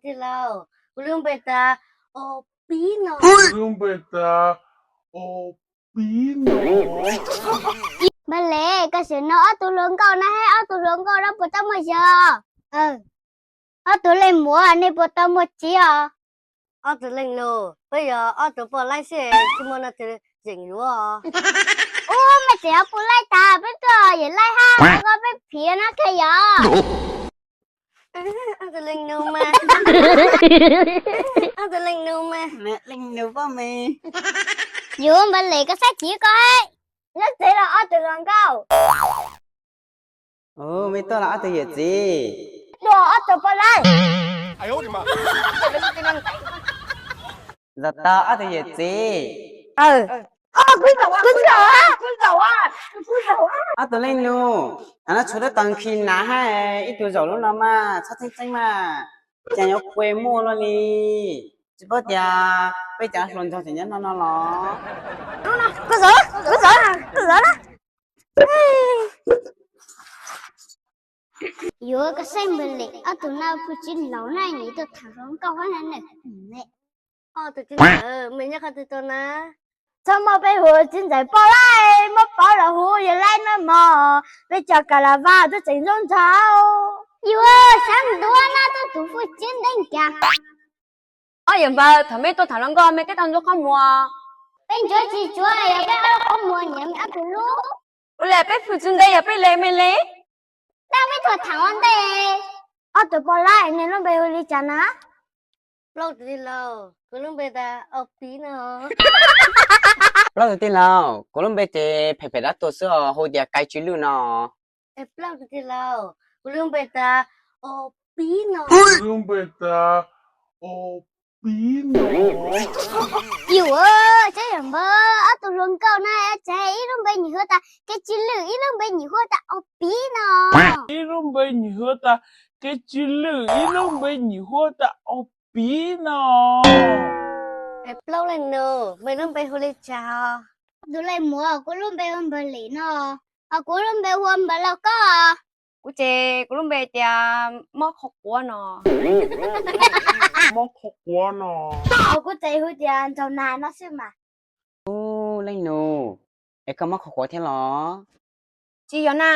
Tij laug, kuv lub npe tas Au Pib no. Lub npe tas Au Pib no. Npawg Lis, koj sim nug ob tug hluas nkauj na, ob tug hluas nkauj no puas tau muaj yawg? Ob tug leej muam, nej puas tau muaj txiv os? Ob tug leej nus, peb yog ob tug poj laib xwb, tsis muaj leej twg yeem yuav. Ub, mej tseem yog poj laib tas, peb tuaj yawm laij hab, koj peb phiv no kawg yog. Ob tug leej nus mas, ob tug leej nus mas, leej nus poj me. Yuav Npawg Lis, koj saib txiv koj, nyob tsev los ob tug hluas nkauj. Mej tuaj los ob tug yawm txiv. Tuaj ob tug poj laib. Los tau ob tug yawm txiv. Ob tug leej nus, no tshuav lub tau khi nav hab, ib tug zaum lub no mas txhob txeeb txeeb mas, cas yuav kua muaj luaj li. Tsis paub tias peb cov hluas nraug tseem nyob no no los. Yuav koj saib Npawg Lis, ob tug no phooj ywg laus na, nyiam tuaj tham hluas nkauj hab na. Ob tug txiv ntxawm, mej nyob qhov twg tuaj na? Txhob muab peb hu txiv ntxawm poj laib, muab pov los hu yawg laib no mog, peb cov kas las vas twb tseem zoo nraug. Yuav xav ntuav na, tuaj tus phooj ywg ntev cas. Ob yawm npawg, thaum mej tuaj tham hluas nkauj mej teb tau ntsuag qhov muag? Peb ntsuag tsis tsuav, yog peb ob qhov muag nyiam mej ob tug lub. Ua li peb phooj ywg ntev yog peb le mej le. Tab mej tuaj tham ua ntej. Ob tug poj laib, nej lub npe hu li cas na? Plaub tij laug, kuv lub npe tas Au Pib no. Plaub tij laug, kuv lub npe ces phem phem dab tuag xwb os, hu tias Kais Tsw Lwj no. Plaub tij laug, kuv lub npe tas Au Pib no. Lub npe tas Au Pib no. Yuav, tsob yawm npawg, ob tug hluas nkauj na, ces ib lub npe nyuam hu tas Kais Tsw Lwj, ib lub npe nyuam hu tas Au Pib no. Ib lub npe nyuam hu tas Kais Tsw Lwj, ib lub npe nyuam hu tas Au Pib no. Plaub leej nus, mej lub npe hu li cas? Tus leej muam, kuv lub npe hu Npawg Lis no, hos kuv lub npe hu Npawg Lauj Koj. Kuv ces kuv lub npe tias Mob Qhov Quav no. Mob Qhov Quav no. Hos kuv ces hu tias Nraug Nag no xwb mas. Ub, leej nus, es koj mob qhov quav thiab los? Tsis yog na,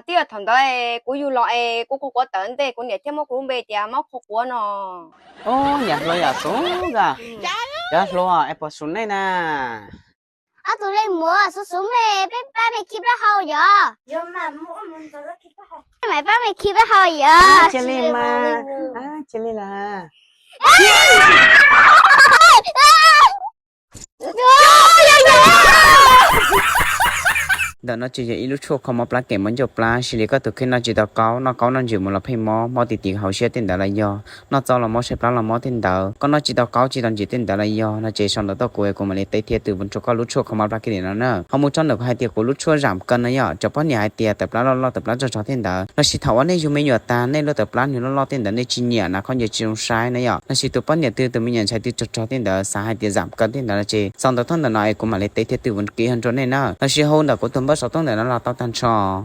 twb yog thaum ntawd kuv yug los es kuv qhov quav tawv ntej kuv niam thiaj muab kuv lub npe tias Mob Qhov Quav no. Ub, yam hluas yam xub ntag. Cov hluas es puas xub nej na? Ob tug leej muam, xub xub mej, peb pab mej khi plaub hau yom. Mej pab mej khi plaub hau yom. Cia li mas, cia li las. Ntawm no ces yog ib lub tshuaj kho mob plab kem mob ncauj plab, xws li koj tus kheej noj tsis tau qaub, noj qaub noj ntsim mus los pheej mob, mob ti ti hauv siab tej ntawd los yog, noj txob los mob, saib plab los mob tej ntawd, koj noj tsis tau qaub tsis tau ntsim tej ntawd los yog no ces sau ntawv tuaj kuv es kuv mam li teb thiab twv rau koj lub tshuaj kho mob plab kem no na. Ho mus txog ntawm kuv hais tias kuv lub tshuaj zam kaw no yom, cov poj niam hais tias tawm plab loj loj tawm plab tsog tsog tej ntawd, los sis thaum uas nej yug me nyuam tas nej lub tawm plab nws loj loj tej ntawd nej tsis nyiam na, khaub ncaws tsis zoo saib na yom, los sis tus poj niam twg tus me nyuam ntxhais twg tsog tsog tej ntawd xav hais tias zam kaw tej ntawd no ces sau ntawv tuaj ntawm no es kuv mam li teb thiab twv rau nej na, los sis hu ntawm kuv tus npawb saum toob ntawm no los tau tag nrho.